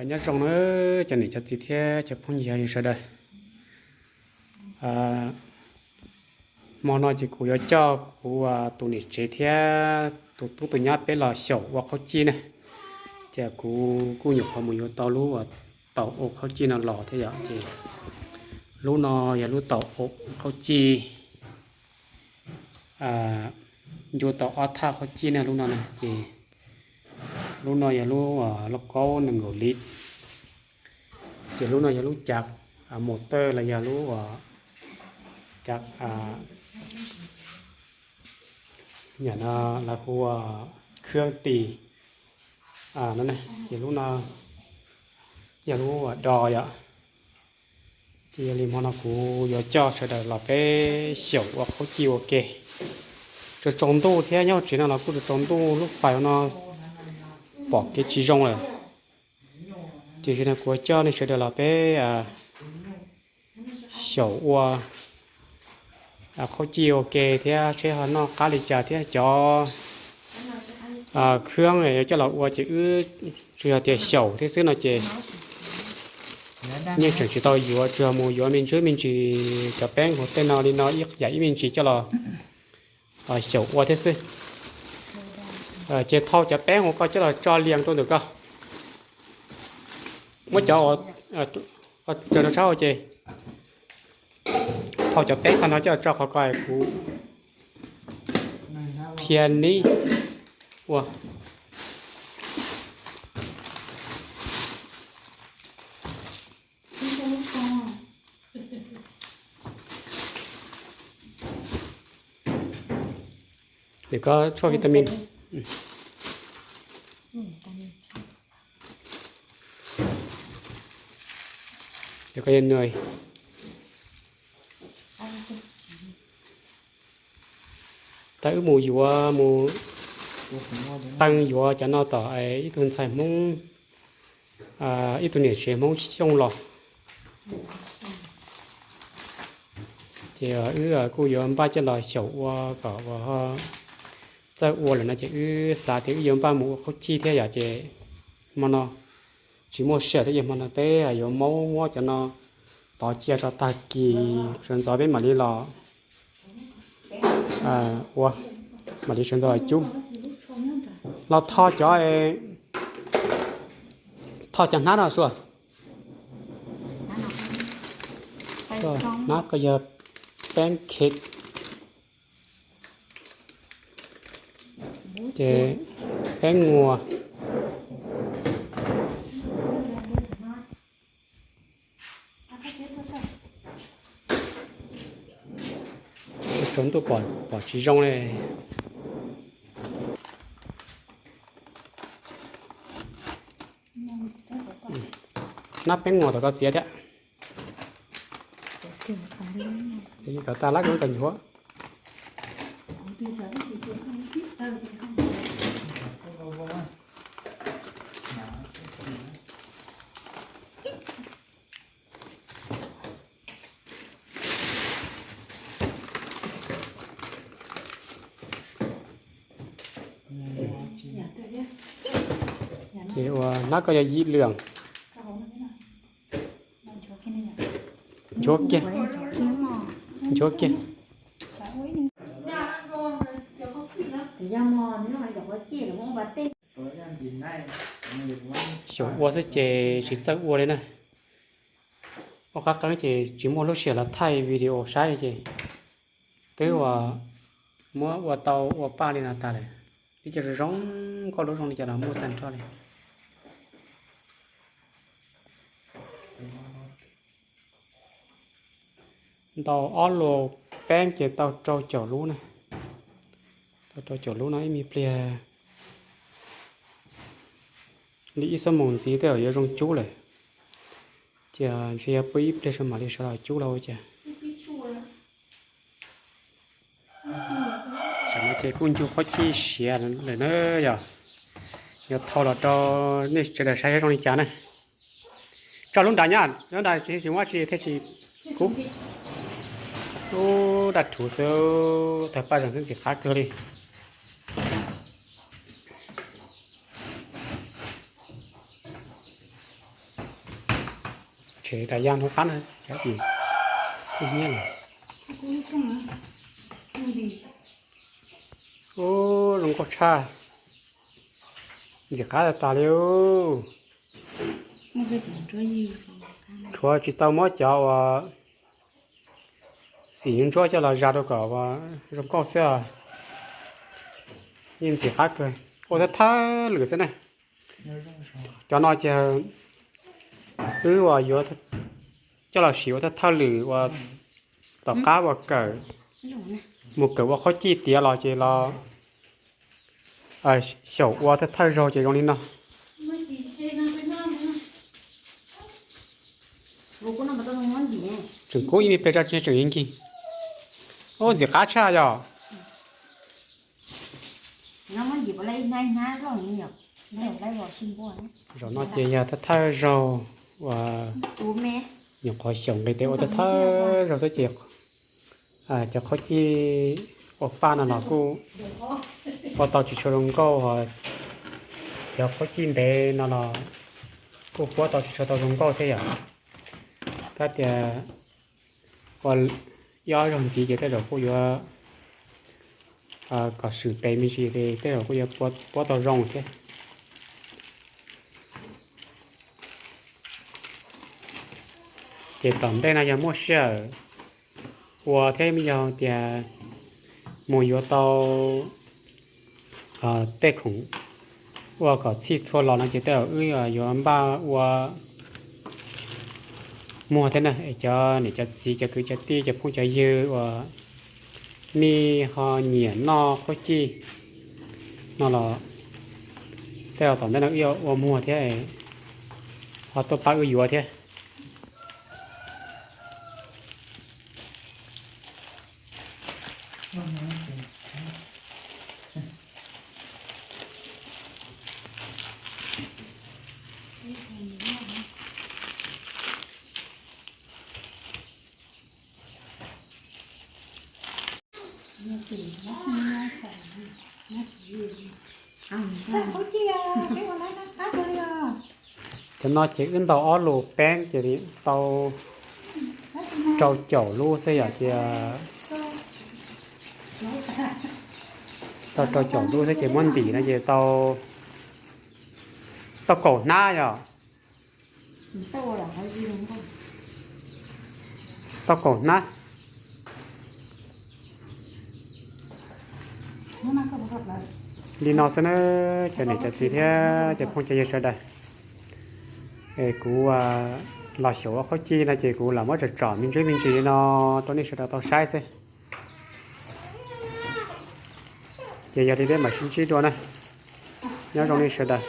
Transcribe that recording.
Nyob zoo na cov niam cov txiv thiab cov phooj ywg sawv daws. Hmo no ces kuv yuav coj kuv tus niam tsev thiab tus tub tus nyab peb los xyaum ua qhaub cij ne. Ces kuv kuj nyuam qhuav mus yuav tau lub taum ua qhaub cij no los thiab yom. Ces lub no yog lub taum ua qhaub cij, ncu tau ob thaj qhaub cij na lub no na. Ces lub no yog lub lauj kaub nees nkaum li. Ces lub no yog lub cav mus tawj los yog lub cav, yam no lawv hu ua khwb tis no. Ces lub no yog lub do yom. Ces yog li hmo no kuv yuav coj sawv daws los peb xyaum ua qhaub cij ua ke. Tsaus tsaus ntuj thiab, nyob tsev no los kuj tsaus tsaus ntuj, lub pais no pom kev tsis zoo lawm. Ces kuv yuav coj nej sawv daws los peb xyaum ua qhaub cij ua ke thiab seb ho noj qab li cas thiab. Cov khwb yuav coj los ua ces wb tsuas yog tias xyaum thiab xwb no ces yeej tseem tsis tau yuav, tsuas yog mus yuav me ntsis me ntsis cov peeb hauv tej no li no ib yam ib me ntsis coj los xyaum ua thiab xwb. Ces thau cov peeb hauv ko coj los tso lias rau ntawm ko. Muab cov uas raws rau sab hauv ces thau cov peeb qhov no coj los tso qhov ko, kuv qhia neb ua. Ces koj tshuaj vitamin. Ces koj yuav nws. Tab wb mus yuav mus teeb yuav cov no tom ib tug ntxhais Hmoob, ib tug niam tsev Hmoob Xyooj los. Ces wb kuj yuav npaj coj los xyaum ua kom uas txawj ua lawm no ces wb xav tias wb yuav npaj mus ua qhaub cij thiab yom. Ces hmo no tsis muaj sij hawm thiab, ces hmo no peb yuav muab muab cov no tov cia rau tag kis sawv ntxov peb mam li los ua, mam li sawv ntxov los cub. Los tho cov, tho cov hnab no sua. Hnab ko yog peeb khe, ces peeb nguas. Tsaus ntuj pom tsis zoo li. Hnab peeb nguas tom ko txiav thiab. Kom tas lab ko txawm nchuav. Ces ua hnab ko yog yim lwm. Nchuav kiag, nchuav kiag. Xyaum ua xwb ces tsis txawj ua li na. Ua qab qeeb ces tsis muaj lub sij hawm los thaij video saib li ces twb ua, muab ua tau ua paj li no tas lawm. Twb cov zoo zoo nkauj lub zoo li cas los muaj tag nrho li. Ntau ob lub peeb ces tau rau caum lub na. Tau rau caum lub no ib me pliag li ib xuab moos ntxiv tej zaum yuav zoo cub lawm. Ces ntshe yog pw ib pliag tso mam li sawv los cub los ua cas. Tam no ces kuj ncu qhaub cij siav lawm na yom. Yuav thau los rau nej sawv daws saib zoo li cas na. Tso lub nrad nyob, lub nrad tsis muaj tsi thiaj tsis kub. Ub, daj rhuv xwb, tawg paj zeeg xwb ntxim qab kawg li. Ras ya hnub qab na, ub, zoo nkauj tshaj, ntxim qab tas tas li. Tshuav tsis tau muab cov uas xim ntsuab coj los zas rau kom zoo nkauj xwb, yeej ntxim qab kawg, ua thawj thawj lwm xwb ne. Cov no ces wb uas yuav coj los sim ua thawj thawj lwm uas tom qab uas kawm, mus kawm ua qhaub cij tiav los ces los xyaum ua thawj thawj zaug ces zoo li no. Tseem kub ib me pliag tso tseem yeej nkig. Ub, ntxim qab tshaj yog. Zaum no ces yog thawj thawj zaug uas nyuam qhuav xyaum nqis tes ua thawj thawj zaug xwb ces cov qhaub cij ua paj no los kuj ua tau tsis tshua zoo nkauj, cov qhaub cij ntev no los kuj puab tau tsis tshua tau zoo nkauj thiab yom. Tab tias ua ib ob zaug ntxiv ces tej zaum kuj yuav kom swm tes me ntsis, tej zaum kuj yuav puab tau zoo thiab. Ces tom ntej no yog muaj sij hawm ua thiab, yog tias mus yuav tau tej khoom ua kom txhij txhua los no ces tej zaum wb yuav npaj ua muag thiab na. Es cov niam cov txiv, cov kwv cov tij, cov phooj cov ywg uas nej ho nyiam noj qhaub cij no los tej zaum tom ntej no wb yuav ua muag thiab, ho tuaj pab wb yuav thiab. Cov no ces wb ntaus ob lus peeb ces li tau rau caum lub xwb yom, ces tau rau caum lub xwb ces muab ntim no ces tau, tau kaum hnab yom. Tau kaum hnab. Li no xwb na, cov niam cov txiv thiab cov phooj cov ywg sawv daws. Kuv los xyaum ua qhaub cij no ces kuv lam muab tsom tsom me ntsis me ntsis li no rau nej sawv daws tau saib xwb. Ces yog li peb mam sib ntsib dua na. Nyob zoo nej sawv daws.